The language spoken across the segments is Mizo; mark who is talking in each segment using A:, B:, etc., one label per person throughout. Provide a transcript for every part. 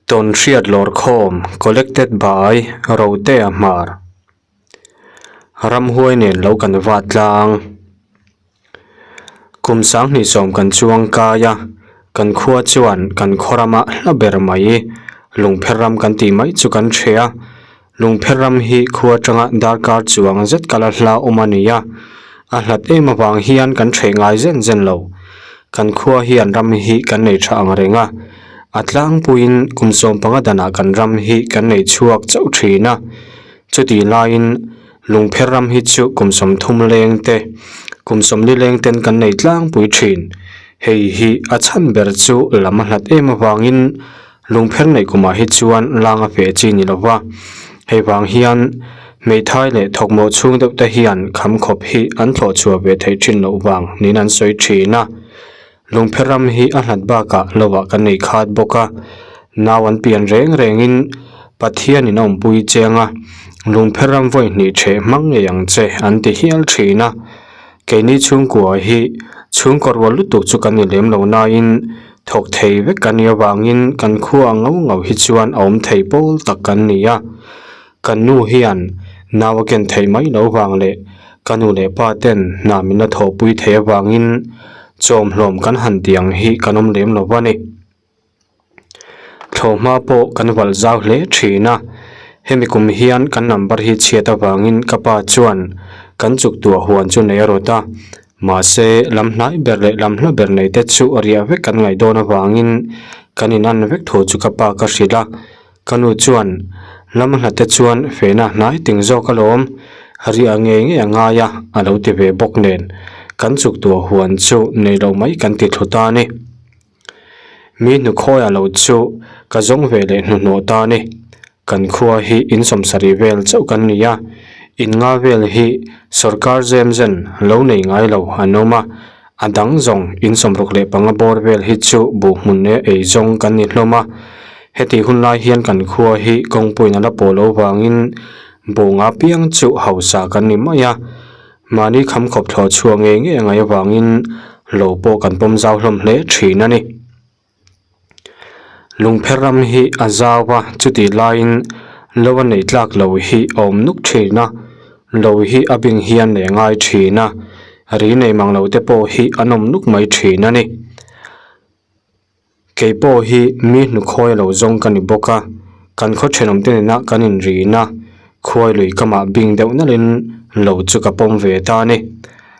A: Tawnhriat Lawrkhawm Collected by Rotea Hmar Ramhuai nen lo kan va tlang. Kum sanghnih sawm kan chuang kai a, kan khua chuan kan khaw rama hla ber mai Lungpher ram kan tih mai chu kan hreh a. Lungpher ram hi khua atanga darkar chuang zet kala hla awm a ni a, a hlat em avang hian kan hreh ngai zen zen lo. Kan khua hian ram hi kan nei tha ang reng a, a tlangpuiin kum sawmpanga danah kan ram hi kan nei chhuak chauh thin a, chutih laiin Lungpher ram hi chu kum 30 leng te, kum 40 leng ten kan nei tlangpui thin. Hei hi a chhan ber chu lam a hlat em avangin Lungpher neih kumah hi chuan lang a feh chi ni lova, hei vang hian hmeithai leh thawkmawh chhung deuh te hian kham khawp hi an thlawh chhuah ve theih thin loh vang niin an sawi thin a. Lungpher ram hi a hlat bakah lovah kan nei khat bawk a, nau an pian reng rengin Pathianin a awmpui chiang a, lungpher ram vawi hnih ṭheh hmang ngei ang che an ti hial thin a. Keini chhungkua hi chhungkaw rual lutuk chu kan ni lem lo nain thawk thei vek kan nih avangin kan khua ang ngau ngau hi chuan a awm thei pawl tak kan ni a. Kan nu hian nau a ken theih mai lo vang leh ka nu leh pa ten hna min la thawhpui thei avangin chawmhlawm kan han tih ang hi kan awm lem lo va ni. Thlawhhma pawh kan valh zau hle thin a, hemi kum hian kan number hi chhiat avangin ka pa chuan kan chuk tuah huan chu nei a rawt a, mahse lam hnai ber leh lam hla ber nei te chu a riah vek kan ngaih dawn avangin kan in an vek thu chu ka pa ka hrilh a, ka nu chuan lam hla te chuan fehna hnai ting zawk alawm, riah ngei ngei a ngai a a lo ti ve bawk nen kan chuk tuah huan chu nei lo mai kan ti thlu ta a ni. Mi hnukhawi a lo chu ka zawng ve leh hnuhnawh ta a ni. Kan khua hi in sawmsarih vel chauh kan ni a, in nga vel hi sawrkar zem zen lo nei ngai lo an awm a, a dang zawng in 65 bawr vel hi chu buh hmun leh ei zawng kan ni hlawm a. Heti hun lai hian kan khua hi kawngpuiin a la pawh lo vangin buh nga piang chu hausa kan ni mai a. Mahni kham khawp thlawh chhuah ngei ngei a ngaih avangin lo pawh kan pawm zau hlawm hle thin a ni. Lungpher ram hi a zau a, chutih laiin lo a neih tlak lo hi a awm nuk thin a, lo hi a bing hian leh ngai thin a, ri nei mang lo te pawh hi an awm nuk mai thin a ni. Kei pawh hi mi hnukhawi lo zawng ka ni bawk a, kan khaw thenawm te nena kan inrin a, khuai lui ka mah bing deuh nalhin lo chu ka pawm ve ta a ni.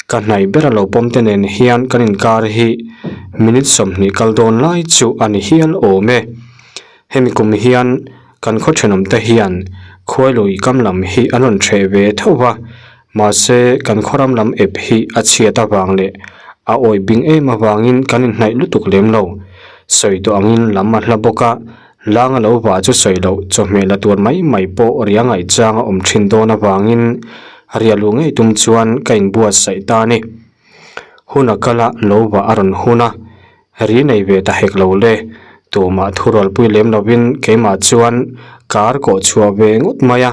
A: Ka hnaih bera lo pawm te nen hian kan inkar hi minute 20 kal dawn lai chu a ni hial awm e. Hemi kum hian kan khaw thenawm te hian khuai lui kam lam hi an rawn hreh ve tho va, Mahse, kan khawram lam ep hi a chhiat avang leh a awih bing em avangin kan inhnaih lutuk lem lo. Sawi tawh angin lam a hla bawk a, lang a lo vah chu sawi loh chawhmeh la tur mai mai pawh ria ngaihchang a awm thin dawn avangin ria luh ngei tum chuan ka inbuatsaih ta a ni. Hun a kal a, lo vah a rawn hun a, ri nei ve ta hek lo le. Tumah thurualpui lem lovin keimah chuan kar kawh chhuah ve ngawt mai a.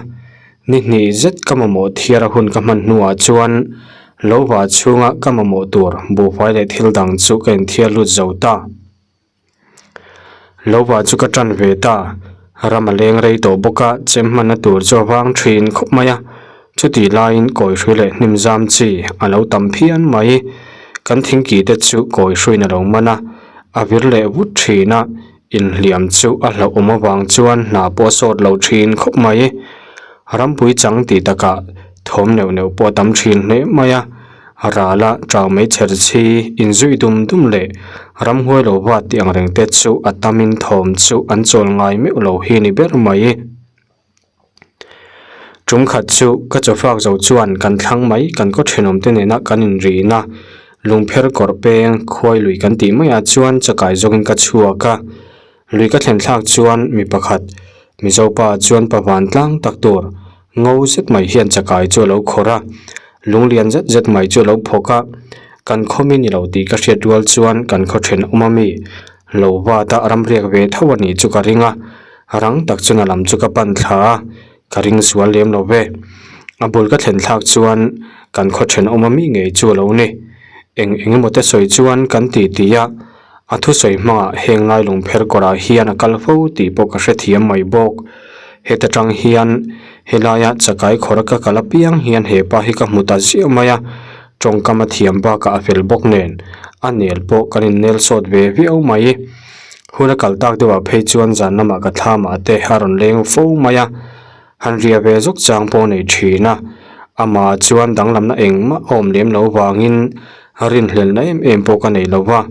A: Ni hnih zet ka mamawh thiar a hun ka hman hnuah chuan lo vah chhunga ka mamawh tur buhfai leh thil dang chu ka inthiar lut zo ta. Lo vah chu ka tan ve ta, ram a leng rei tawh bawk a, chem hmanna tur chu a vang thin khawp mai a, chutih laiin kawi hrui leh hnim zam chi a lo tam phian mai. Kan thingki te chu kawi hruiin a lo man a, a vir leh vut thin a, Inhliam chu a hlauhawm avang chuan hna pawh a sawt lo thin khawp mai. Rampui chang tih takah thawm neuh neuh pawh a tam thin hle mai a. Rala chau mai chher chhi inzui dum dum leh ramhuai lo va tih ang reng te chu a tamin thawm chu an chawl ngai meuh lo hi ni ber mai. Tum khat chu ka chawfak zo chuan kan thlang mai kan khaw thenawm te nena kan inrin a, lungpher kawr peng khuai lui kan tih maiah chuan chakai zawngin ka chhuak a, lui ka thlen thlak chuan mi pakhat Mizopa chuan pa vantlang tak tur ngo zet mai hian chakai chu a lo khawrh a, lunglian zet zet mai chu a lo phawk a, kan khaw mi ni lo tih ka hriat rual chuan kan khaw thenawm a mi lo vat a ramriak ve tho a nih chu ka ring a. Rang tak chuan a lam chu ka pan thla a, ka ring sual lem lo ve. A bul ka thlen thlak chuan kan khaw thenawm ami ngei chu a lo ni. Eng eng emaw te sawi chuan kan ti ti a. A thusawi hmangah heng lai lungpher kawrah hian a kal fo tih pawh ka hrethiam mai bawk. Heta tang hian helaia chakai khawra ka kal apiang hian he pa hi ka hmu ta ziah mai a, tawngkam a thiam bakah a fel bawk nen a nel pawh kan innel sawt ve viau mai. Hun a kal tak deuhah phei chuan zan lamah ka thlamah te a rawn leng fo mai a, han ria ve zawk chang pawh a nei thin a, amah chuan danglamna engmah a awm lem lo vangin rinhlelhna em em pawh ka nei lo va,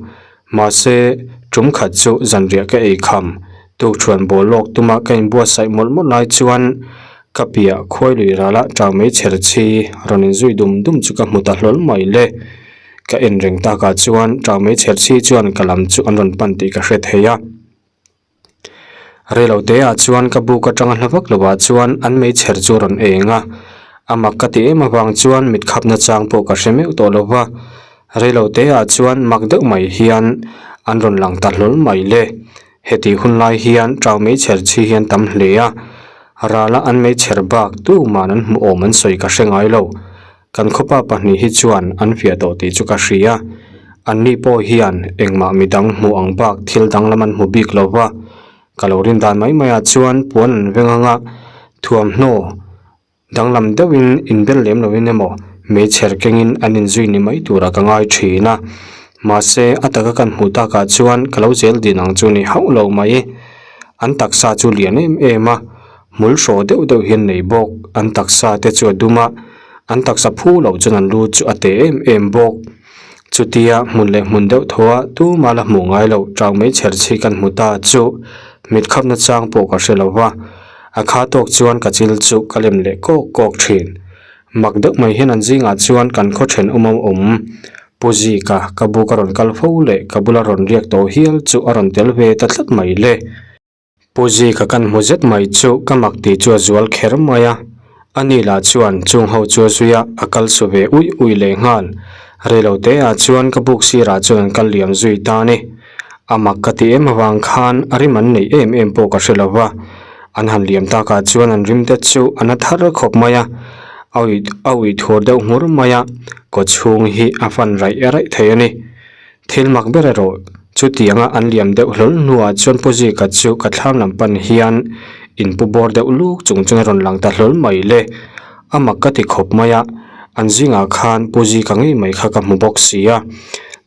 A: mahse tum khat chu zanriah ka ei kham, tukṭhuan bawl lawk tuma ka inbuatsaih mawlh mawlh lai chuan ka piah khuai lui rala ṭang mai chher chi rawn inzui dum dum chu ka hmu ta hlawl mai le. Ka en reng takah chuan ṭang mai chher chi chuan ka lam chu an rawn pan tih ka hre thei a. Reilo te ah chuan ka buk atanga hla vak lo ah chuan an meichher chu a rawn eng a, a mak ka ti em avang chuan mit khap na chang pawh ka hre meuh tawh lo va, reilo te ah chuan mak deuh mai hian an rawn lang ta hlawl mai le, heti hun lai hian tau meichher chhi hian tam hle a, rala an meichher bak tuman an hmuh awm an sawi ka hre ngai lo. Kan khawpa pahnih hi chuan an fiah tawh tih chu ka hria. Anni pawh hian engmah midang hmuh ang bak thil danglam an hmu bik lo va. Ka lo rin dan mai maiah chuan puan an veng anga thuamhnaw danglam deuhin inbel lem loin emaw meichher kengin an inzui ni mai turah ka ngai thin a. Mahse a taka kan hmuh takah chuan ka lo zel din ang chu ni hauh lo mai. An taksa chu lian em em a. Hmul hraw deuh deuh hian nei bawk, an taksa te chu a dum a, an taksa phu loh chuan an lu chu a teh em em bawk. Chutia hmun leh hmun deuh thaw a tuma la hmuh ngai loh tau mai chher chhi kan hmu ta chu mit khapna chang pawh ka hre lo va, a kha tawk chuan ka chil chu ka lem leh kawk kawk thin. Mak deuh mai hian an zingah chuan kan khaw thenawm a awm. Pu Zika ka buk a rawn kal fo leh ka bula rawn riak tawh hial chu a rawn tel ve ta tlat mai le. Pu Zika kan hmu zet mai chu ka mak tih chu a zual kher mai a, ani lah chuan chung ho chu a zui a, a kal su ve uih uih leh nghal. Reilo te ah chuan ka buk sirah chuan an kal liam zui ta a ni. A mak ka ti em avang khan a rim an neih em em pawh ka hre lo va, an han liam takah chuan an rim te chu a na thar khawp mai a, a uih a uih thur deuh nghur mai a, kawchhung hi a fan raih raih thei a ni. Thil mak ber erawh chutianga an liam deuh hlawl hnuah chuan Pu Zika chu ka thlam lam pan hian inpu bawr deuh luk chung chuan a rawn lang ta hlawl mai le. A mak ka ti khawp mai a, an zingah khan Pu Zika ngei mai kha ka hmu bawk si a.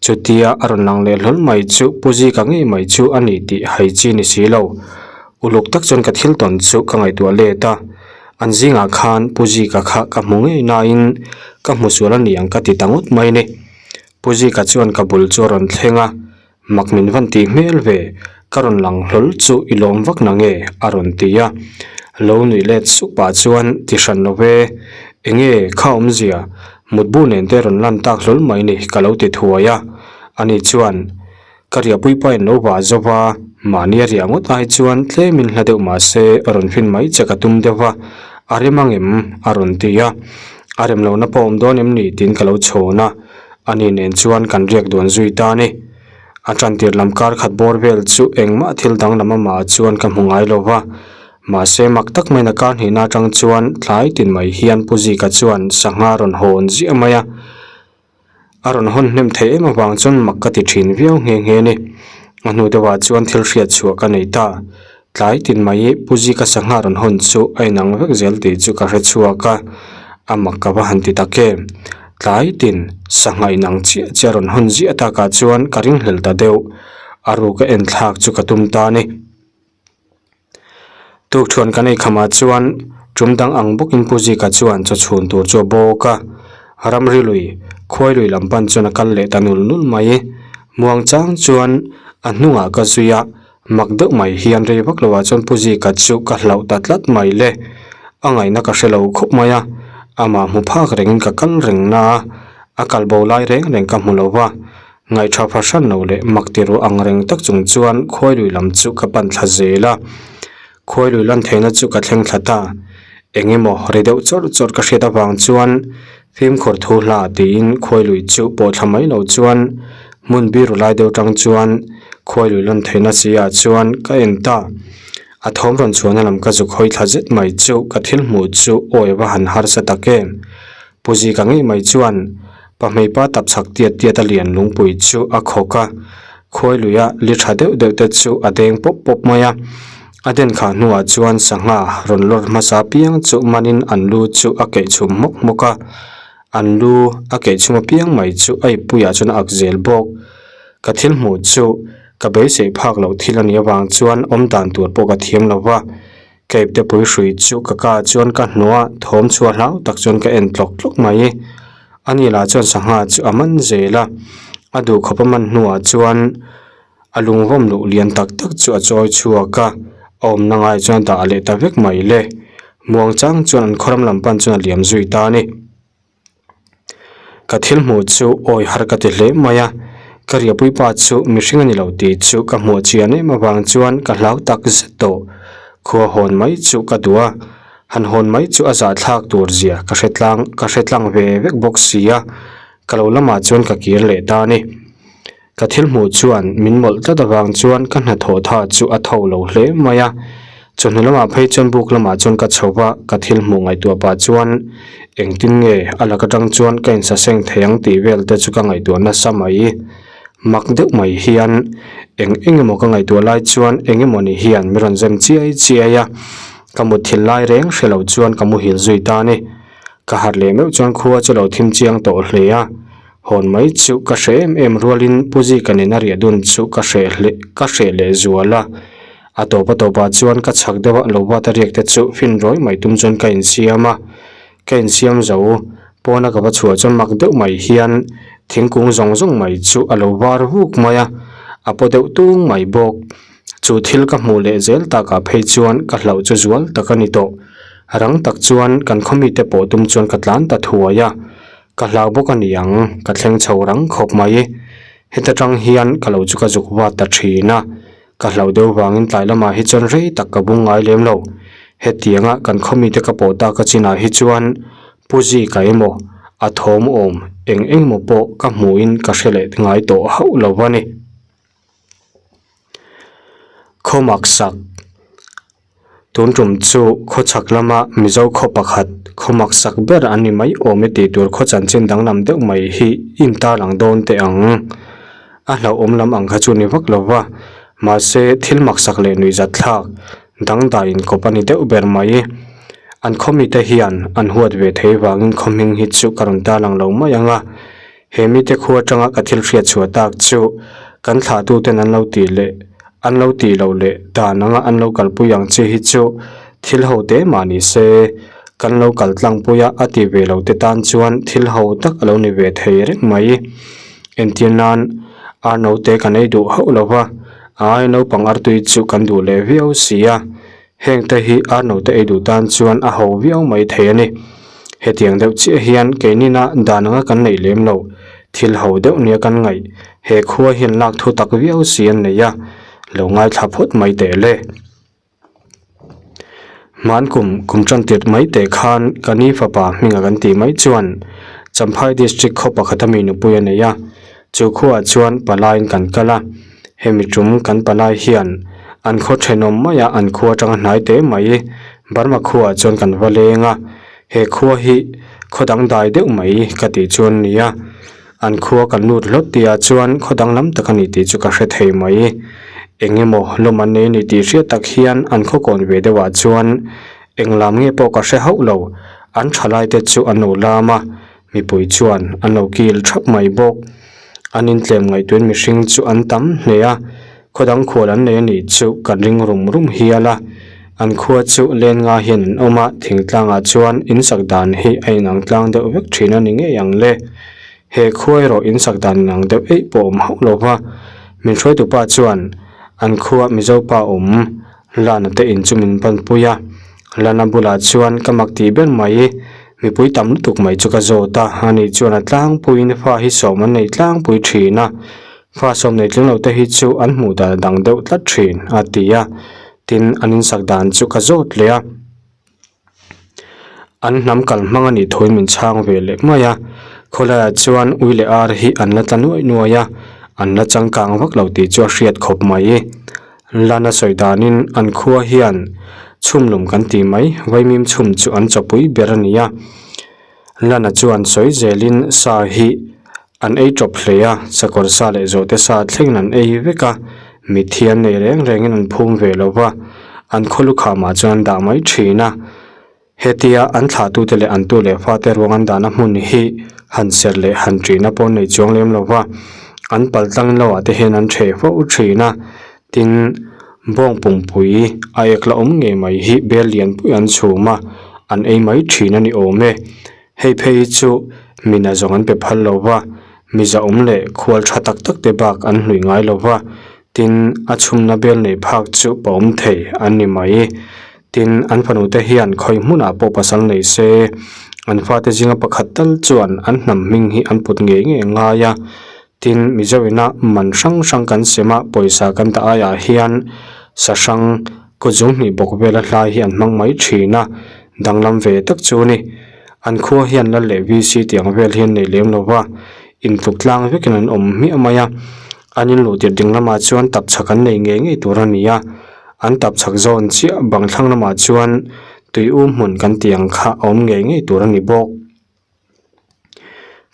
A: Chutia a rawn lang leh hlawl mai chu Pu Zika ngei mai chu a ni tih hai chi ni si lo. Uluk tak chuan ka thil tawn chu ka ngaihtuah let a, an zingah khan Pu Zika kha ka hmu ngei nain ka hmu sual a ni ang ka ti ta ngawt mai ni. Pu Zika chuan ka bul chu a rawn thleng a, Mak min van tih hmel ve, ka rawn lang hlawl chu i lawm vak na nge? a rawn ti a. Lo nuih let sup pah chuan ti hran lo ve, Enge kha awmzia, mutbu nen te rawn lan tak hlawl mai ni ka lo ti thuai a. Ani chuan, Ka riahpui pa in lo vah zo va, mahni a riah ngawt ai chuan tlemin hla deuh mah se rawn fin mai che ka tum deuh va, a rem ang em? a rawn ti a. A rem lohna pawh awm dawn em ni? tiin ka lo chhawn a, ani nen chuan kan riak duan zui ta a ni. A tantir lam kar khat bawr vel chu engmah thil danglam amah chuan ka hmu ngai lo va, mahse mak tak maiin a kar hnihna atang chuan tlai tin mai hian Pu Zika chuan sangha rawn hawn ziah mai a. A rawn hawn hnem theih em avang chuan mak ka ti thin viau nghe nghe ni. A hnu deuhah chuan thil hriat chhuah ka nei ta. Tlai tin mai Pu Zika sangha rawn hawn chu a inang vek zel tih chu ka hre chhuak a, a mak ka va han ti tak em. Tlai tin sangha inang chiah chiah rawn hawn ziah takah chuan ka ringhlel ta deuh. A ruka en thlak chu ka tum ta a ni. Tukṭhuan kan ei khamah chuan ṭum dang ang bawkin Pu Zika chuan chaw chhun tur chu a bawk a, ramri lui, khuai lui lam pan chuan a kal leh ta nul nul mai. Muang chang chuan a hnungah ka zui a, mak deuh mai hian rei vak loah chuan Pu Zika chu ka hlauh ta tlat mai le. A ngaihna ka hre lo khawp mai a, amah hmu phak rengin ka kal reng na a, a kal bo lai reng reng ka hmu lo va. Ngaihṭha fahran lo leh mak ti ruah ang reng tak chung chuan khuailui lam chu ka pan thla zel a. Khuailui lan theihna chu ka thleng thla ta. Eng emaw ri deuh chawrh chawrh ka hriat avang chuan fimkhur thu hla tiin khuailui chu pawh thla mai lo chuan hmun biru lai deuh tang chuan khuailui lan theihna si ah chuan ka en ta. A thawm rawn chhuahna lam ka zuk hawi thla zet mai chu ka thil hmuh chu awi va han harsa tak em. Pu Zika ngei mai chuan Pahmeipa tap chhak tiat tiat a lian lungpui chu a khawk a. Khuai luia li tha deuh deuh te chu a deng pawp pawp mai a. A den khah hnuah chuan sangha rawn lawr hmasa piang chu manin an lu chu a keih chhum hmawk hmawk a. An lu a keih chhum apiang mai chu a ippuiah chuan a ak zel bawk. Ka thil hmuh chu ka beisei phak loh thil a nih avang chuan awm dan tur pawh ka thiam lo va. Ka ipte pui hrui chu ka ka chuan ka hnuh a, thawm chhuah hlau tak chuan ka en tlawk tlawk mai. Ani lah chuan sangha chu a man zel a, a duh khawp a man hnuah chuan a lungvawm luh lian tak tak chu a chawi chhuak a, a awmna ngai chuan a dah leh ta vek mai le. Muangchang chuan an khawram lam pan chuan a liam zui ta a ni. Ka thil hmuh chu awi har ka ti hle mai a, ka riahpui pa chu mihring a ni lo tih chu ka hmuh chian em avang chuan ka hlau tak zet tawh. Khua hawn mai chu ka duh a, han hawn mai chu a zahthlak tur zia ka hre tlang ka hre tlang ve vek bawk si a, ka lo lamah chuan ka kir leh ta a ni. Ka thil hmuh chuan min mawlh tlat avang chuan ka hnathawh tha chu a tho lo hle mai a. Chawhnu lamah phei chuan buk lamah chuan ka chho va, ka thil hmuh ngaihtuah pah chuan engtin nge a lak atang chuan ka insaseng thei ang tih vel te chu ka ngaihtuah nasa mai. Mak deuh mai hian eng eng emaw ka ngaihtuah lai chuan eng emaw ni hian min rawn zem chiai chiai a, ka mutthilh lai reng hre lo chuan ka muhil zui ta a ni. Ka harh leh meuh chuan khua chu lo thim chiang tawh hle a. Hawn mai chu ka hreh em em rualin Pu Zika nena riah dun chu ka hreh hle ka hreh leh zual a. A tawp a tawpah chuan ka chhak deuh a lo bat a riak te chu fin rawi mai tum chuan ka insiam a. Ka insiam zo pawna ka va chhuah chuan mak deuh mai hian thingkung zawng zawng mai chu a lo var vuk mai a, a paw deuh tung mai bawk. Chu thil ka hmuh leh zel takah phei chuan ka hlauh chu zual tak a ni tawh. Rang tak chuan kan khaw mite pawh tum chuan ka tlan ta thuai a. Ka hlau bawk a ni ang, ka thleng chho rang khawp mai. Heta tang hian ka lo chu ka zuk vat ta thin a, ka hlauh deuh vangin tlai lamah hi chuan rei tak ka bung ngai lem lo. Hetianga kan khaw mite ka pawh tak a chinah hi chuan Pu Zika emaw, a thawm awm eng eng emaw pawh ka hmuhin ka hre leh ngai tawh hauh lo a ni. Khawmak sak. Tun tum chu khawchhak lama Mizo khaw pakhat khaw maksak ber an ni mai awm e tih tur khaw chanchin danglam deuh mai hi in tarlang dawn teh ang. A hlauhawm lam ang kha chu ni vak lo va, mahse thil maksak leh nuihzat thlak dangdai inkawp a ni deuh ber mai. An khaw mite hian an huat ve thei vangin khaw hming hi chu ka rawn tarlang lo mai ang a. He mite khu atanga ka thil hriat chhuah tak chu kan thlahtuten an lo tih leh an lo tih loh leh dan anga an lo kalpui ang chi hi chu thil ho te mah ni se kan lo kal tlangpui a a ti ve lo te tan chuan thil ho tak a lo ni ve thei reng mai. Entir nan ar naute kan ei duh hauh lo va, a ai naupang artui chu kan duh leh viau si a. Heng te hi ar naute ei duh tan chuan a ho viau mai thei a ni. Hetiang deuh chiah hian keinina dan anga kan neih lem lo, thil ho deuh nia kan ngaih, he khua hian lak thu tak viau si an nei a, lo ngaithla phawt mai teh le. Hman kum kum tan tirh mai teh khan ka ni fapa hminga kan tih mai chuan Champhai District khaw pakhat ami nupui a nei a, chu khuaah chuan palaiin kan kal a. Hemi tum kan palai hian an khaw thenawm mai a, an khua atanga hnai teh mai Burma khuaah chuan kan va leng a, he khua hi khaw dangdai deuh mai ka tih chuan nia, an khua kan lut hlawt tihah chuan khaw danglam tak a ni tih chu ka hre thei mai. Eng emaw lawm an nei a ni tih hriat tak hian an khaw kawn ve deuhah chuan eng lam nge pawh ka hre hauh lo, an thalai te chu an lo lam a, Mipui chuan an lo kil thap mai bawk. An intlem ngaihtuahin mihring chu an tam hle a, khaw dang khual an nei a nih chu kan ring rum rum hial a. An khua chu len nga hian an awm a, thingtlangah chuan insak dan hi a inang tlang deuh vek thin a ni ngei ang le. He khua erawh insak dan inang deuh eih pawh awm hauh lo va. Min hruaitupa chuan an khua Mizopa awm Lana te in chu min panpui a, Lana bulah chuan ka mak tih ber mai, mipui tam lutuk mai chu ka zawt a, ani chuan a tlangpuiin fa hi sawm an nei tlangpui thin a, fa sawm nei tling lo te hi chu an hmuh dan a dang deuh tlat thin a ti a, tin an insak dan chu ka zawt leh a. An hnam kal hmang a nih thuin min chhang ve leh mai a, khawlaiah chuan ui leh ar hi an la tla nuaih nuaih a, an la changkang vak lo tih chu a hriat khawp mai. Lana sawi danin an khua hian chhumlum kan tih mai, vaimim chhum chu an chawpui ber a ni a. Lana chuan sawi zelin sa hi. An ei tawp hle a, sakawr sa leh zawhte sa thlengin an ei vek a, mitthi an nei reng rengin an phum ve lo va, an khaw lukham ah chuan an dah mai thin a. Hetia an thlahtute leh an tu leh fate ruang an dahna hmun hi han serh leh han ṭihna pawh an nei chuang lem lo va, an pal tlang lo ah te hian an ṭheh fo ṭhin a, tin, bawng pumpui a ek la awm ngei mai hi bel lianpui an chhum a, an ei mai ṭhin a ni awm e. Hei phei hi chu mina zawng an pe phal lo va, mi zahawm leh khual tha tak tak te bak an hlui ngai lo va, tin a chhumna bel nei phak chu pa awm thei an ni mai. Tin an fanu te hian khawi hmunah pawh pasal nei se, an fate zinga pakhat tal chuan an hnam hming hi an put ngei ngei ngai a, tin Mizo ina man hrang hrang kan sem a pawisa kan dah aiah hian sa hrang kut zung hnih bawk vela hlai hi an hmang mai thin a, danglam ve tak chu a ni. An khua hian lal leh VC tih ang vel hian nei lem lo va, intluk tlang vekin an awm hmiah mai a. An inluh tirh ding lamah chuan tapchhak an nei ngei ngei tur a ni a, an tapchhak zawn chiah bang thlang lamah chuan tui u hmun kan tih ang kha a awm ngei ngei tur a ni bawk.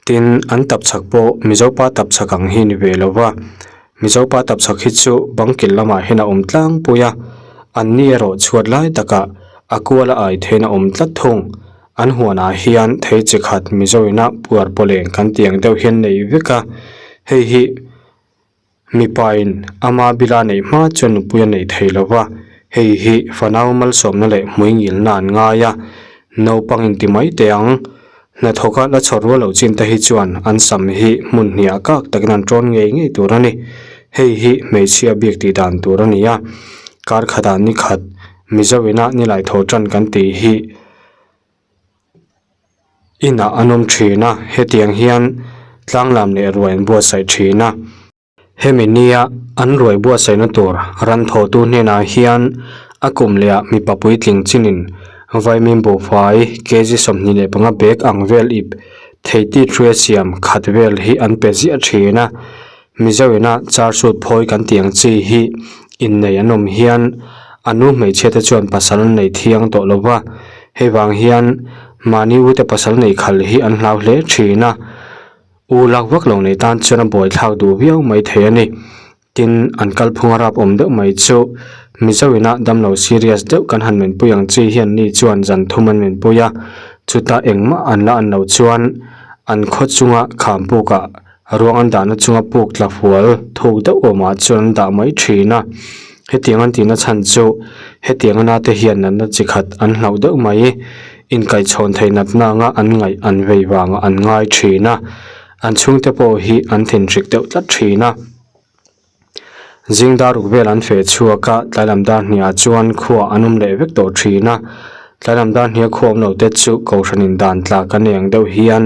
A: Tin, an tapchhak pawh Mizopa tapchhak ang hi ni ve lo va, Mizopa tapchhak hi chu bang kil lamah hian a awm tlangpui a, an ni erawh chhuat lai takah a kual a ai theiin a awm tlat thung. An huanah hian thei chi khat Mizo ina puar pawleng kan tih ang deuh hian nei vek a, hei hi Mipain ama bila neih hma chuan nupui a nei thei lo va, hei hi fanau malsawmna leh hmuingilna an ngai a, naupang inti mai teh ang. Hnathawka la chhawr rual loh chin te hi chuan an sam hi hmun hniah kak takin an tawn ngei ngei tur a ni. Hei hi hmeichhia bik tih dan tur a ni a, kar khatah ni khat Mizo ina nilai tho tan kan tih hi Inah an awm thin a, hetiang hian tlanglam leh ruai an buatsaih thin a. Hemi nia an ruai buatsaihna tur ran thawhtu hnenah hian a kum lehah mipa puitling chinin vaimim buhfai kg 25 bag ang vel ip thei tit hruai siam khat vel hi an pe ziah thin a. Mizo ina char suit phawi kan tih ang chi hi innei an awm hian a nu hmeichhia te chuan pasal an nei thiang tawh lo va, hei vang hian mahni u te pasal nei khal hi an hlau hle thin a, u lak vak lo nei tan chuan a buaithlak duh viau mai thei a ni. Tin, an kalphung a rap awm deuh mai chu Mizo ina damlo serious deuh kan han menpui ang chi hian ni chuan zan thum an menpui a, chutah engmah an la an loh chuan an khaw chunga kham pukah Ruang an dahna chunga puk tla fual thuk deuh awmah chuan an dah mai thin a, hetiang an tihna chhan chu hetiang ana te hian natna chi khat an hlauh deuh mai, inkaichhawn thei natna anga an ngaih an vei vangah an ngai thin a, an chhungte pawh hi an thinhrik deuh tlat thin a. Zing dar ruk vel an feh chhuak a, tlai lam dar hniah chuan khua an awm leh vek tawh thin a. Tlai lam dar hniah khua awm lo te chu Kohhran in dan tla kan nei ang deuh hian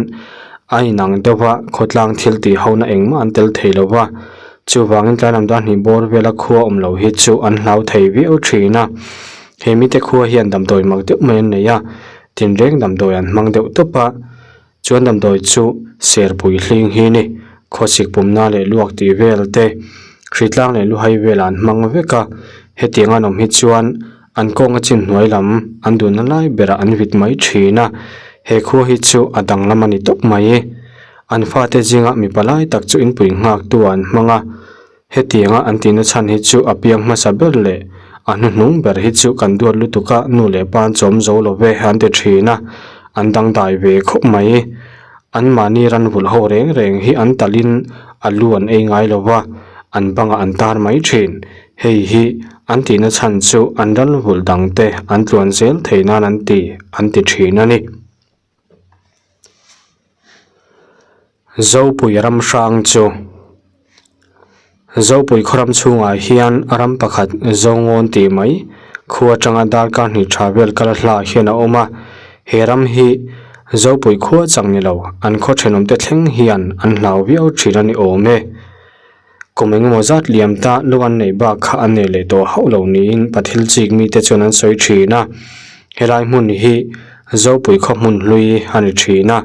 A: a inang deuh a, khawtlang thil tih hona engmah an tel thei lo va. Chuvangin tlai lam dar hnih bawr vela khua awm lo hi chu an hlau thei viau thin a. He mite khua hian damdawi mak deuh mai an nei a, tinreng damdawi an hmang deuh tawp a. Chuan damdawi chu serpui hling hi ni, khawsik pumna leh luak tih vel te, hritlang leh luhai velah an hmang vek a, hetiang an awm hi chuan an kawnga chin hnuai lam an dunna lai berah an vit mai thin a, he khua hi chu a danglam a ni tawp mai. An fate zinga mipa lai tak chu inpui nghaktu ah an hmang a. Hetianga an tihna chhan hi chu a piang hmasa ber leh a hnuhnung ber hi chu kan duat lutuk a, nu leh pa an chawm zo lo ve an ti thin a, an dangdai ve khawp mai. Anmahni ran vulh ho reng reng hi an talin a lu an ei ngai lo va, an bangah an tar mai thin. Hei hi an tihna chhan chu an ran vulh dangte an tluan zel thei nan an ti an ti thin a ni. Zopui ram hrang chu Zopui khaw ram chhungah hian ram pakhat Zongawn tih mai khua atanga darkar hnih tha vel kal hlah hian a awm a, he ram hi Zopui khua chang ni lo an khaw thenawm te thleng hian an hlau viau thin a ni awm e. Kum engemaw zat liam ta lu an neih bak kha an nei leh tawh hauh lo niin pathil chik mite chuan an sawi thin a. Helai hmun hi Zopui khaw hmun hlui a ni thin a,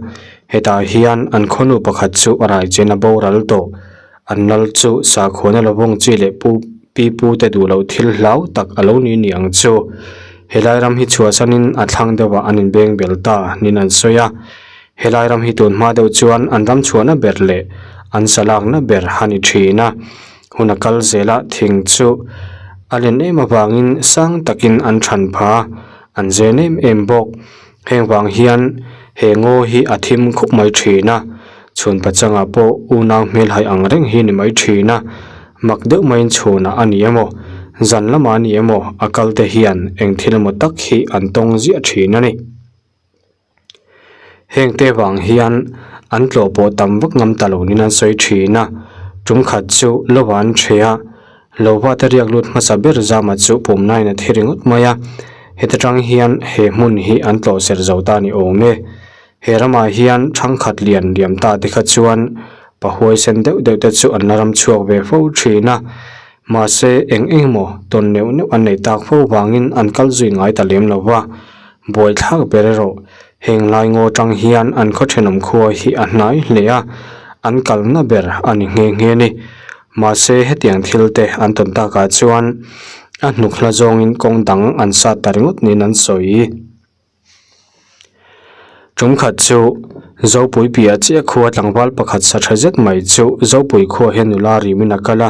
A: hetah hian an khawnu pakhat chu a rai chen a boral tawh. An lal chu sakhuana lovawng chi leh pu pi pu te duh loh thil hlau tak a lo ni ni ang chu. Helai ram hi chhuahsanin a thlang deuhah an inbeng bel ta niin an sawi a. Helai ram hi tun hma deuh chuan an ram chhuahna ber leh an sa lakna ber a ni thin a. Hun a kal zel a, thing chu a len em avangin sang takin an than pha a, an zen em em bawk. Heng vang hian he ngaw hi a thim khup mai thin a, chhun pachangah pawh unau hmelhai ang reng hi ni mai thin a, mak deuh maiin chhunah a ni emaw, zan lamah a ni emaw a kal te hian eng thil emaw tak hi an tawng ziah thin a ni. Heng te vang hian an tlawh pawh tam vak ngam ta lo niin an sawi thin a, tum khat chu lova an ṭhe a, lova te riak lut hmasa ber zama chu pumnain a thi ringawt mai a, heta tang hian he hmun hi an tlawh ser zo ta ni awm e. He ramah hian thangkhat lian liam ta te kha chuan pahuai sen deuh deuh te chu an la ram chhuak ve fo thin a, mahse eng eng emaw tawn neuh neuh an nei tak fo vangin an kal zui ngai ta lem lo va. Buaithlak ber erawh heng lai ngaw tang hian an khaw thenawm khua hi a hnai hle a, an kalna ber a ni nghe nghe a ni. Mahse hetiang thil te an tawn takah chuan a hnuk hla zawngin kawng dang an sat ta ringawt niin an sawi. Tumkhat chu Zopui piah chiah khua tlangval pakhat sa tha zet mai chu Zopui khua hian nula rimin a kal a,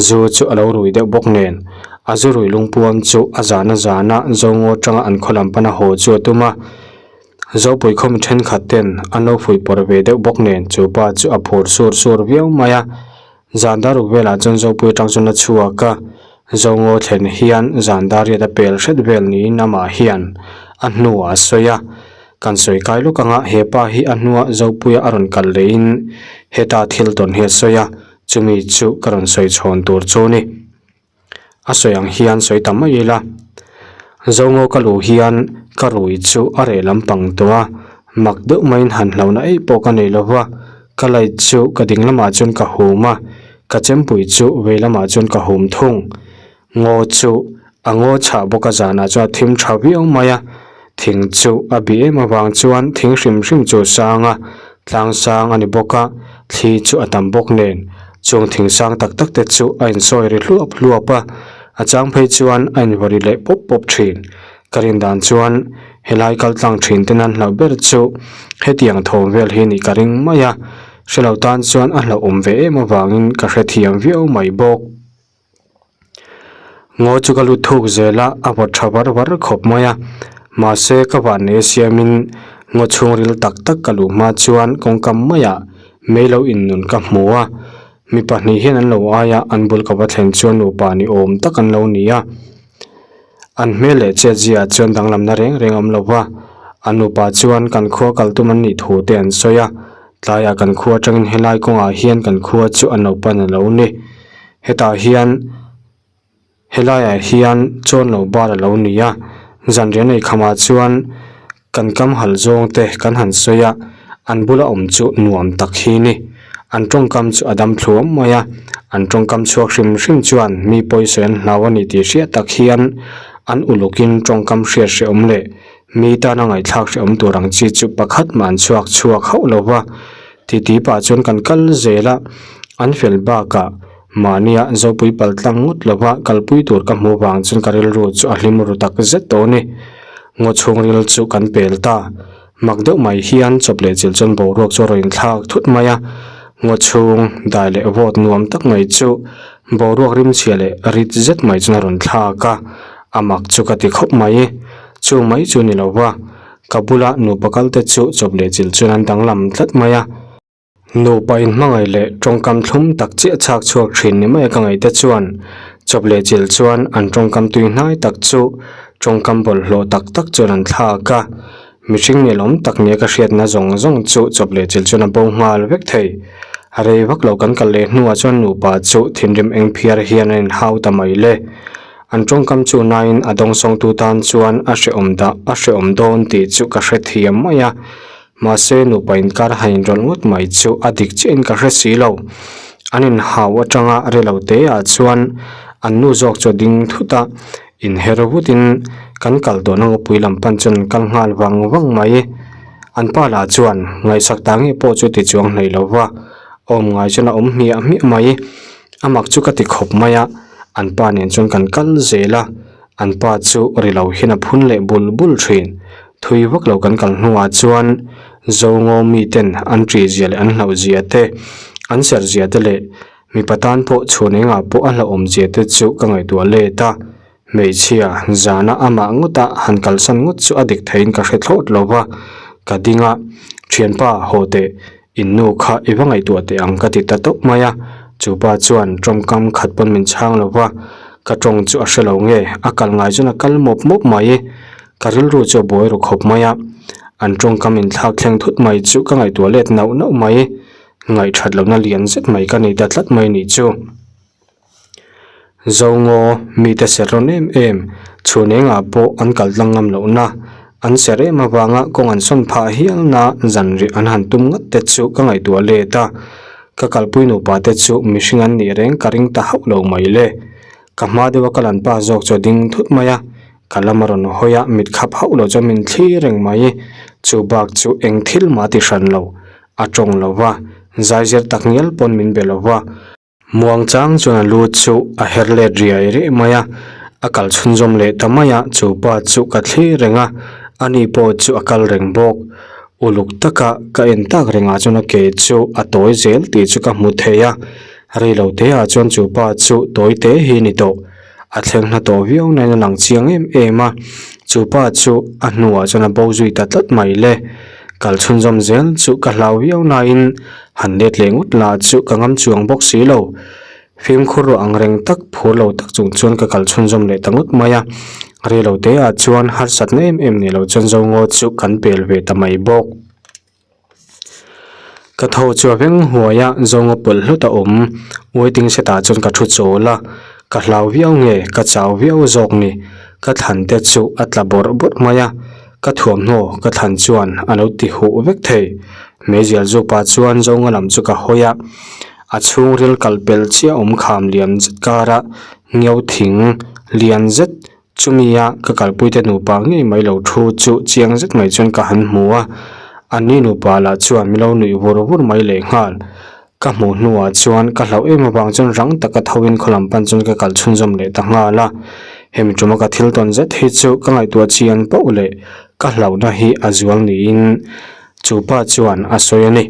A: zu chu a lo rui deuh bawk nen. A zu rui lungpuam chu a zan a zan a, Zongaw tanga an khaw lam pana haw chu a tum a. Zopui khaw mi thenkhat ten an lo fuihpawrh ve deuh bawk nen chu pa chu a phur sur sur viau mai a. Zan dar uk velah chuan Zopui atang chuan a chhuak a, Zongaw thlen hian zan dar riat a pel hret vel niin amah hian a hnuah a sawi a. Kan sawi kai lawk anga he pa hi a hnua Zopuia a rawn kal leiin heta thil tawn hi a sawi a, chumi chu ka rawn sawi chhawn tur chu ni. A sawi ang hian sawi ta mai ila, Zongaw ka luh hian ka rui chu a reh lampang tawh a, mak deuh maiin han hlauhna eih pawh ka nei lova, ka light chu ka ding lamah chuan ka hum a, ka chempui chu vei lamah chuan ka hum thung. Ngaw chu a ngaw chhah bawk a zanah chuan a thim tha viau mai a, thing chu a bih em avang chuan thing hrim hrim chu a sang a, tlang sang a ni bawk a, thli chu a tam bawk nen. Chung thing sang tak tak te chu a insawi ri hluap hluap a, a chang phei chuan a invaw ri leh pawp pawp thin. Ka rin dan chuan helai kal tlang thin te nan hlauh ber chu hetiang thawm vel hi nih ka ring mai a, hrelo tan chuan a hlauhawm ve em avangin ka hrethiam viau mai bawk. Ngaw chu ka lut thuk zel a, a vawt tha var var khawp mai a. Mahse ka vanneih a siamin ngaw chhungril tak tak ka luh hma chuan kawngkam maiah mei lo innun ka hmu a. Mi pahnih hian an lo ai a, an bul ka va thlen chuan nupa ni awm tak an lo ni a. An hmel leh chet ziaah chuan danglamna reng reng a awm lo va, an nupa chuan kan khua kal tum an nih thu te an sawi a. Tlaiah kan khua atangin helai kawngah hian kan khua chu an lo pan a lo ni. Hetah hian helaiah hian chawn lo bar a lo ni a, zanriah nei khamah chuan kan kam hal zawng te kan han sawi a, an bula awm chu nuam tak hi ni. An tawngkam chu a dam thluam mai a, an tawngkam chhuak hrim hrim chuan mi pawisawi an hlau a ni tih hriat tak hian an ulukin tawngkam hriat hrehawm leh mi tana ngaihthlak hrehawm tur ang chi chu pakhat mah an chhuak chhuak hauh lo va. Titi pah chuan kan kal zel a, an fel bakah mahnia Zopui pal tlang ngawt lova kalpui tur ka hmuh vang chuan ka rilru chu a hlim ru tak zet tawh a ni. Ngaw chhungril chu kan pel ta. Mak deuh mai hian chawp leh chilh chuan boruak chu a rawn inthlak thut mai a, ngaw chhung dai leh vawt nuam tak mai chu boruak rimchhia leh rit zet mai chuan a rawn thlak a, a mak chu ka ti khawp mai. Chu mai chu ni lo va. Ka bula nupa kalte chu chawp leh chilh chuan an danglam tlat mai a. Nupa inhmangaih leh tawngkam thlum tak chiah chhak chhuak thin ni maia ka ngaihte chuan chawp leh chilh chuan an tawngkam tui hnai tak chu tawngkam bawlhhlawh tak tak chuan an thlak a. Mihring nelawm tak nia ka hriatna zawng zawng chu chawp leh chilh chuan a bo nghal vek thei. A rei vak lo kan kal leh hnuah chuan nupa chu thinrim eng phiar hian an inhau ta mai le. An tawngkam chu nain a dawngsawngtu tan chuan a hrehawm dah a hrehawm dawn tih chu ka hrethiam mai a, mahse nupa inkar han inrawlh ngawt mai chu a dik chiahin ka hre si lo. An inhau atanga relo te ah chuan an nu zawk chu a ding thut a, inher vutin kan kal tawhna ngawpui lam pan chuan an kal nghal vang vang mai. An pa lah chuan ngaihsak ta nge pawh chu ti chuang hnaih lo va, awm ngai chuan a awm hmiah hmiah mai. A mak chu ka ti khawp mai a, an pa nen chuan kan kal zel a, an pa chu ri lo hian a phun leh bul bul thin. Thui vak lo kan kal hnuah chuan Zongaw miten an ṭih zia leh an hlauh zia te, an serh zia te leh mipa tan pawh chhun engah pawh a hlauhawm zia te chu ka ngaihtuah let a. Hmeichhia zana amah ngawta han kalsan ngawt chu a dik theiin ka hre thlawt lo va, ka ding a, Thianpa, haw teh, in nu kha i va ngaihtuah teh ang ka ti ta tawp mai a, chupa chuan tawngkam khat pawn min chhang lo va, ka tawng chu a hre lo nge, a kal ngai chuan a kal mawp mawp mai, ka rilru chu a buai ru khawp mai a, an tawngkam inthlak thleng thut mai chu ka ngaihtuah let nauh nauh mai, ngaihthat lohna lian zet mai ka nei ta tlat mai nih chu. Zongaw mite ser rawn em em, chhun engah pawh an kal tlang ngam lohna, an ser em avanga kawng an sawn phah hialna zanriah an han tum ngat te chu ka ngaihtuah let a, ka kalpui nupa te chu mihring an nih reng ka ring ta hauh lo mai le. Ka hma deuha ka lan pa zawk chu a ding thut mai a, ka lam a rawn hawi a, mit khap hauh lo chuan min thlir reng mai, chu bak chu eng thil mah ti hran lo, a tawng lo va, zaizir takngial pawn min be lo va. Muang chang chuan a lu chu a her let riai riai mai a, a kal chhunzawm leh ta mai a, chu pa chu ka thlir reng a, ani pawh chu a kal reng bawk. Uluk taka ka en tak rengah chuan a ke chu a tawi zel tih chu ka hmu thei a, rei lo te ah chuan chu pa chu tawi te hi ni tawh. A thleng hla tawh viau nain a lang chiang em em a, chu pa chu a hnuah chuan a bo zui ta tlat mai le. Kal chhunzawm zel chu ka hlau viau nain han let leh ngawt lah chu ka ngam chuang bawk si lo. Fimkhur ruah ang reng tak phur lo tak chung chuan ka kal chhunzawm leh ta ngawt mai a, rei lo te ah chuan harsatna em em nei lo chuan Zongaw chu kan pel ve ta mai bawk. Ka tho chu a veng huai a, zawnga pawlh hlut a awm. Waiting set ah chuan ka thu chawl a, ka hlau viau nge, ka chau viau zawk ni. Ka thlan te chu a tla bawrh bawrh mai a, ka thuamhnaw ka thlan chuan a lo ti huh vek thei. Meizial zu pah chuan zawnga lam chu ka hawi a, a chhungril kal pel chiah awm kham lian zet kara ngeu thing lian zet Chumia ka kalpuite nupa ngei mai lo thu chu chiang zet mai chuan ka han hmu a, anni nupa lah chuan min lo nuih vur vur mai lehnghal. Ka hmuh hnuah chuan ka hlauh em avang chuan rang taka thoin khaw lam pan chuan ka kal chhunzawm leh ta nghal a. Hemi tuma ka thil tawn zet hi chu ka ngaihtuah chian poh leh ka hlauhna hi a zual niin chu pa chuan a sawi a ni.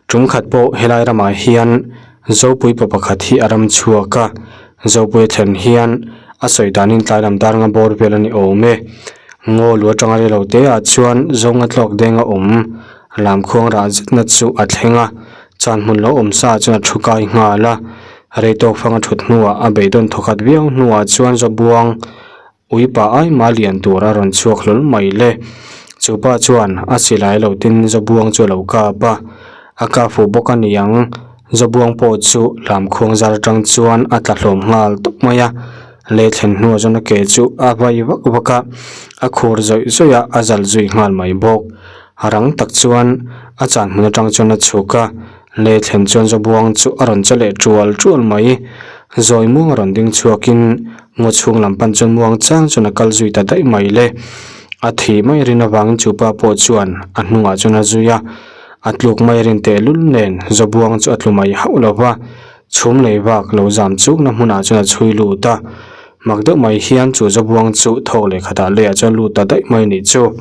A: Tum khat pawh helai ramah hian Zopui pa pakhat hi a ram chhuak a, Zopui a thlen hian a sawi danin tlai lam dar nga bawr vel a ni awm e. Ngaw lu atanga rei lo te ah chuan Zawnga tlawk deng a awm, lamkhuang rah zetna chu a thleng a, chan hmun lo awm sa ah chuan a thu kai nghal a, rei tawk fang a thut hnuah a beidawn thawkhat viau hnuah chuan Zawbuang Ui pa ai mah lian tur a rawn chhuak hlawl mai le. Chu pa chuan a silai lo tin Zabuang chu a lo kap a, a kap fuh bawk a ni ang. Zabuang pawh chu lamkhuang zar atang chuan a tla hlawm nghal tawp mai a, lei thlen hnuah chuan a ke chu a vai vak vak a, a khur zawih zawih a, a zal zui nghal mai bawk. A rang tak chuan a chan hmun atang chuan a chhuk a, lei thlen chuan Zabuang chu a rawn che leh tual tual mai. Zawi muang a rawn ding chhuakin Ngaw chhung lam pan chuan muang chang chuan a kal zui ta daih mai le. A thih mai rin avangin chu pa pawh chuan a hnungah chuan a zui a, a tluk mai rin tehlul nen Zawbuang chu a tlu mai hauh lo va, chhum lei vak lo zam chukna hmunah chuan a chhui lut a. Mak deuh mai hian chu Zawbuang chu thawk leh khatah leiah chuan lut ta daih mai nih chu.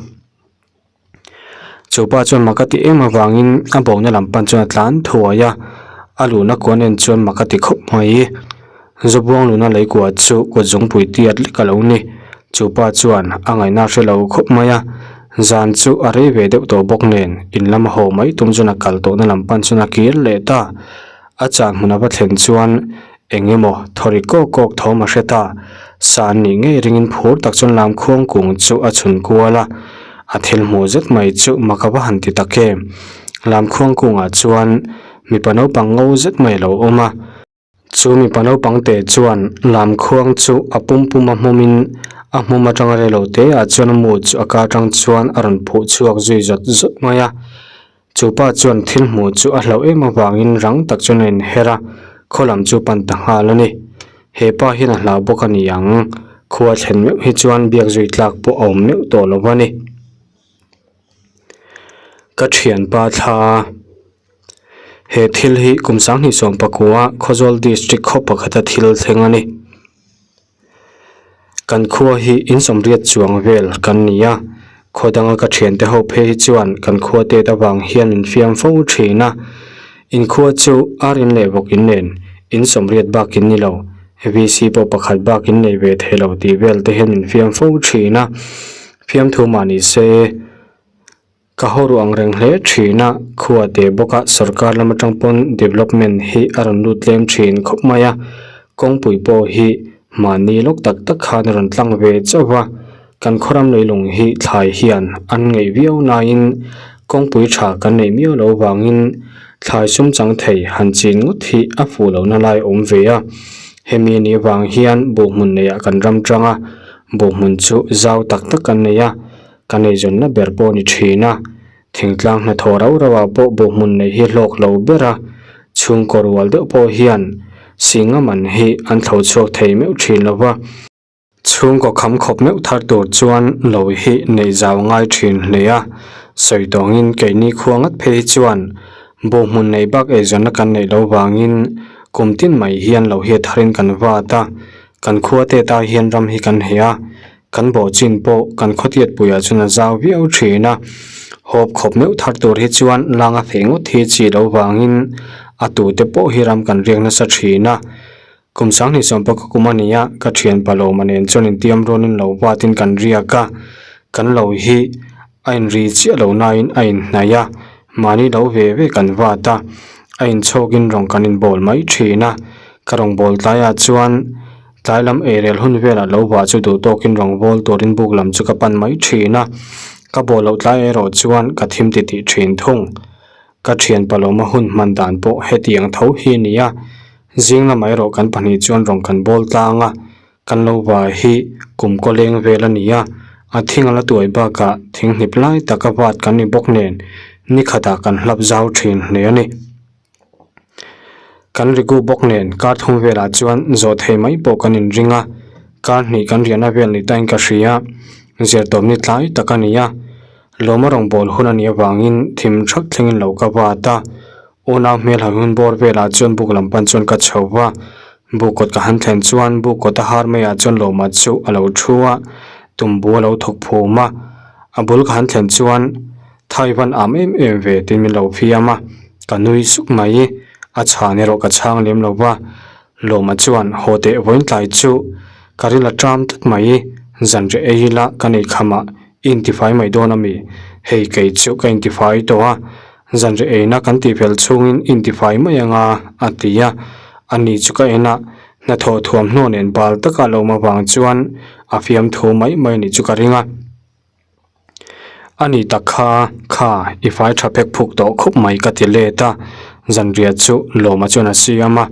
A: Chu pa chuan mak a ti em avangin a bohna lam pan chuan a tlan thuai a, a luhna kuan en chuan mak a ti khawp mai. Zawbuang luhna lei kuah chu kut zungpui tiat lek a lo ni. Chu pa chuan a ngaihna a hre lo khawp mai a, zan chu a rei ve deuh tawh bawk nen in lama haw mai tum chuan a kal tawhna lam pan chuan a kir leh ta. A chan hmun a va thlen chuan eng emaw thaw ri kawk kawk thawm a hre ta. Sa an nih ngei ringin phur tak chuan lam khuang kung chu a chhun kual a, a thil hmuh zet mai chu mak a va han ti tak em. Lam khuang kungah chuan mipa naupang ngo zet mai a lo awm a. Chu mipa naupang te chuan lam khuang chu a pum pum a hmawmin a hmawm atanga rei lo te ah chuan a mu chu a ka atang chuan a rawn phuh chhuak zui zawt zawt mai a. Chu pa chuan thil hmuh chu a hlauh em avangin rang tak chuan a inher a, khaw lam chu pan ta nghal a ni. He pa hian a hlau bawk a ni ang, khua thlen meuh hi chuan biak zui tlak pawh a awm meuh tawh lo a ni. Ka thianpa thla He thil hi kum 2019 Khawzawl District khaw pakhata thil thleng a ni. Kan khua hi insawmriat chuang vel kan ni a, khaw danga ka thiante ho phei hi chuan kan khua tet avang hian min fiam fo thin a. Inkhua chu ar in leh vawk in nen insawmriat bak in ni lo, VC pawh pakhat bak in nei ve thei lo tih vel te hian min fiam fo thin a. Fiamthu mah ni se. Ka haw ruh ang reng hle thin a, khua te bawka sorkar lam atang pawn development hi a rawn lut tlem thin khawp mai a, kawngpui pawh hi mahni lawk tak tak khan a rawn tlang ve chauh va, kan khawram leilung hi thlai hian an ngaih viau naiin kawngpui tha kan neih miau loh vangin thlai sum chang thei han chin ngawt hi a fuh lohna lai a awm ve a, hemi anih avang hian buhhmun neihah kan ram tang a, buhhmun chu zau tak tak kan nei a. Ka neizawnna ber pawh ni thin a, thingtlang hnathawh rau rau ah pawh buhhmun neih hi hlawk lo ber a, chhungkaw rual deuh pawh hian singa man hi an thlo chhuak thei meuh thin lo va. Chhungkaw kham khawp meuh thar tur chuan lo hi neih zau ngai thin hle a, sawi tawngin keini khua ngat phei hi chuan buhhmun neih bak eizawnna kan neih lo vangin kum tin mai hian lo hi a tharin kan vat a, kan khua te ta hian ram hi kan heh a, Kan bawh chin pawh kan khawtiat puiah chuan a zau viau thin a, hawp khawp meuh thar tur hi chuan langa feh ngawt hi chi lo vangin a tute pawh hi ram kan riak nasa thin a. Kum sanghnih sawmpa ka kum a ni a, ka thian Palawma nen chuan intiam rualin lo vatin kan riak a, kan lo hi a inri chiah lo nain a inhnaih a, mahni lo ve ve kan vat a, a inchhawkin rawng kan inbawl mai thin a, ka rawngbâwl tlaiah chuan Tlai lam eirel hun velah lo vah chu duh tawkin rawngbawl turin buk lam chu ka pan mai thin a, ka bawh loh tlai erawh chuan ka thim ti tih thin thung. Ka thian Palawma hun hman dan pawh hetiang tho hi a ni a, zing lamah erawh kan pahnih chuan rawng kan bawl tlang a, kan lo vah hi kum kaw leng vel a ni a, a thing a la tuai bakah thing hnip lai taka vat kan ni bawk nen ni khatah kan hlap zau thin hle a ni. Kan rigu bawk nen kar thum velah chuan zawh thei mai pawh kan inring a, kar hnih kan riahna vel ni tain ka hria, zirtawpni tlai tak a ni a, lawma rawngbâwl hun a nih avangin thim thak thlengin lo ka vat a, unau hmelha hun bawr velah chuan buk lam pan chuan ka chho va, buk kawt ka han thlen chuan buk kawt a har maiah chuan lawma chu a lo thu a, tumbu a lo thawk phum a, a bul ka han thlen chuan. Thai van am em em ve tiin min lo fiam a, ka nui suk mai. A chhan erawh ka chhang lem lo va, Lawma chuan haw teh vawiin tlai chu ka ril a ṭam tlat mai, zanriah ei ila ka nei khamah i intifai mai dawn a mi? Hei kei chu ka intifai tawh a, zanriah eina kan tihfel chhungin i intifai mai anga a ti a, ani chu ka en a, hnathawh thuamhnaw nen bal taka Lawma vang chuan a fiamthu mai mai anih chu ka ring a. A ni tak kha, kha i fai tha phek phuk tawh khawp mai ka ti let a, zanriah chu Lawma chuan a siam a,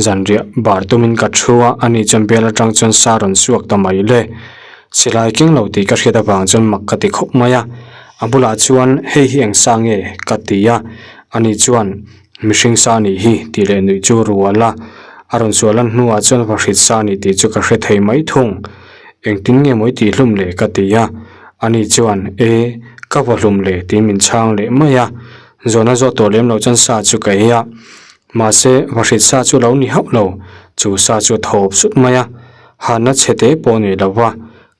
A: zanriah bar tumin ka thu a, ani chuan bel atang chuan sa rawn suak ta mai le. Silai keng lo tih ka hriat avang chuan mak ka ti khawp mai a, a bulah chuan hei hi eng sa nge ka ti a, ani chuan mihring sa anih hi tih leh nuih chu rual a, a rawn sual lan hnuah chuan vahrit sa anih tih chu ka hre thei mai thung. Engtin nge mawi tih hlum le ka ti a, ani chuan e ka va hlum le tiin min chhang leh mai a, zawhna zawh tawh lem loh chuan sa chu ka ei a, mahse vahrit sa chu lo ni hauh lo, chu sa chu a thawp sut mai a, hana chhe te pawh nei lo va,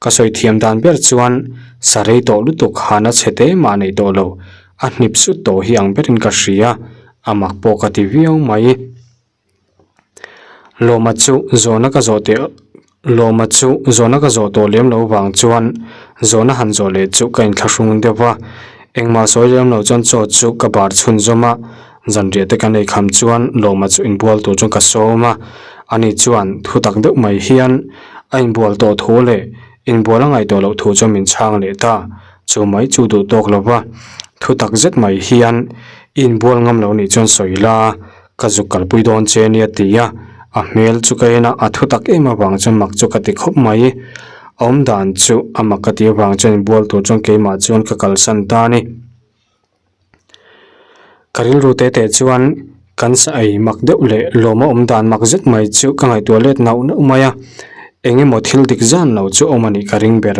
A: ka sawi thiam dan ber chuan sa rei tawh lutuk hana chhe te mah nei tawh lo, a hnip sut tawh hi ang berin ka hria, a mak pawh ka ti viau mai. Lawma chu zawhna ka zawh teh Lawma chu zawhna ka zawh tawh lem lo vang chuan zawhna han zawh leh chu ka inthlahrung deuh va, engmah sawi lem lo chuan chaw chu ka bar chhunzawm a, zanriah te kan ei kham chuan Lawma chu inbual tur chuan ka sawm a, ani chuan thu tak deuh mai hian a inbual tawh thu leh inbual a ngaih tawh loh thu chuan min chhang leh ta, chu mai chu duh tawk lo va, thu tak zet mai hian i inbual ngam lo nih chuan sawi la. Ka zuk kalpui dawn che nia ti a, a hmel chu ka en a, a thu tak em avang chuan mak chu ka ti khawp mai. A awm dan chu a mak ka tih avang chuan inbual tur chuan keimah chuan ka kalsan ta a ni. Ka rilru te te chuan kan sa ei mak deuh leh lawma awm dan mak zet mai chu ka ngaihtuah let nauh nauh mai a, eng emaw thil dik zan lo chu awm a nih ka ring ber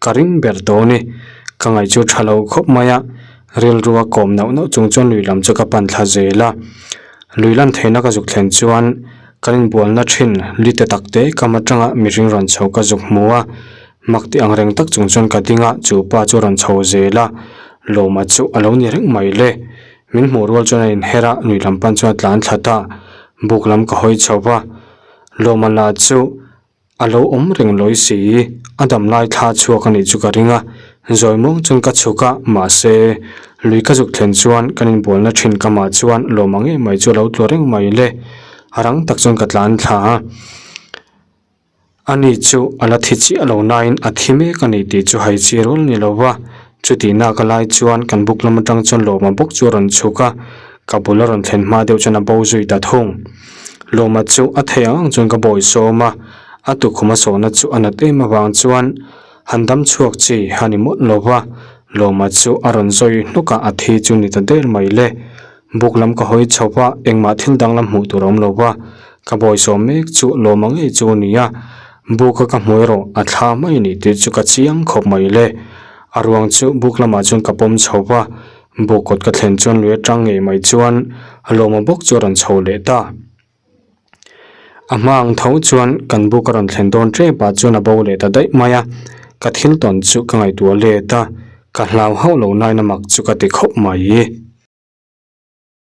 A: ka ring ber tawh a ni. Ka ngaih chu tha lo khawp mai a. Rilrua kawm nauh nauh chung chuan lui lam chu ka pan thla zel a, lui lan theihna ka zuk thlen chuan Kan inbualna thin li te tak te kam atanga mihring rawn chho ka zuk hmu a, mak ti ang reng tak chung chuan ka ding a, chu pa chu a rawn chho zel a, Lawma chu a lo ni reng mai le. Min hmuh rual chuan a inher a, nui lam pan chuan a tlan thla ta. Buk lam ka hawi chho va, Lawma lah chu A lo awm reng lawi si, a dam lai thla chhuak a nih chu ka ring a, zawi muang chuan ka chhuk a, mahse, lui ka zuk thlen chuan kan inbualna thin kamah chuan lawm ang em mai chu a lo tlu reng mai le, a rang tak chuan ka tlan thla a, ani chu a la thi chiah lo nain a thi mek a ni tih chu hai chi rual ni lo va, chutihna ka lai chuan kan buk lam atang chuan lawma bawk chu a rawn chhuk a, ka bul a rawn thlen hma deuh chuan a bo zui ta thung. Lawma chu a thei ang ang chuan ka bawi sawm a, a tukhum a sawhna chu a nat em avang chuan han dam chhuak chi a ni mawlh lo va, Lawma chu a rawn zawi hnuk a, a thi chu ni ta der mai le. Buk lam ka hawi chho va, engmah thil danglam hmuh tur a awm lo va, ka bawi sawm mek chu Lawma ngei chu a ni a, buk a ka hmu erawh a thla mai ni tih chu ka chiang khawp mai le. A ruang chu buk lamah chuan ka pawm chho va, Buk kawt ka thlen chuan lui atang ngei mai chuan a lawma bawk chu a rawn chho leh ta. A hma ang tho chuan kan buk a rawn thlen dawn tep ah chuan a bo leh ta daih mai a, ka thil tawn chu ka ngaihtuah let a, ka hlau hauh lo nain a mak chu ka ti khawp mai.